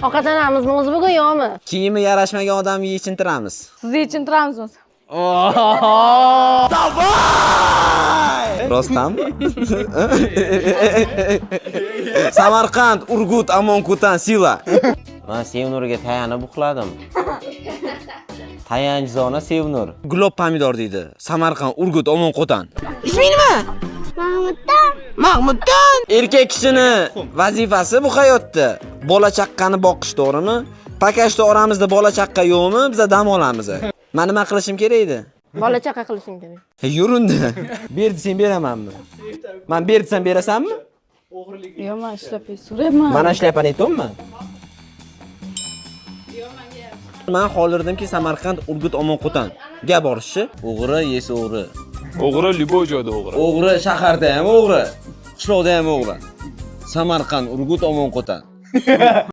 Ovqatlanamizmi o'zi bugun yo'qmi? Kiyimi yarashmagan odamni yechintiramiz. Sizni yechintiramizmi? Rostdanmi? Samarqand, Urgut, Amonkutan, Sila. Man Sevnurga tayanib uxladim. Tayanch zona Sevnur. Gulob pomidor deydi. Samarqand, Urgut, Omonqo'tan. Mahmuddan. Mahmuddan. Erkak kishini vazifasi bu hayotda bola chaqqani boqish, to'g'rimi? Pakashda oramizda bola chaqqa yo'qmi? Biza dam olamiz. Men nima qilishim kerak edi? Bola chaqa qilishing kerak. He, yur unda. Ber desang beramanmi? Men ber desam berasanmi? Yo'q, man shlyapa so'rayapman. Mana shlyapani aytyapman. Man xolirdimki Samarqand, Urgut, Omonqo'tan ga borishi. O'g'ri yesa o'g'ri. O'g'ri любой joyda o'g'ri. O'g'ri shaharda ham o'g'ri, qishloqda ham o'g'ri. Samarqand, Urgut, Omonqo'tan.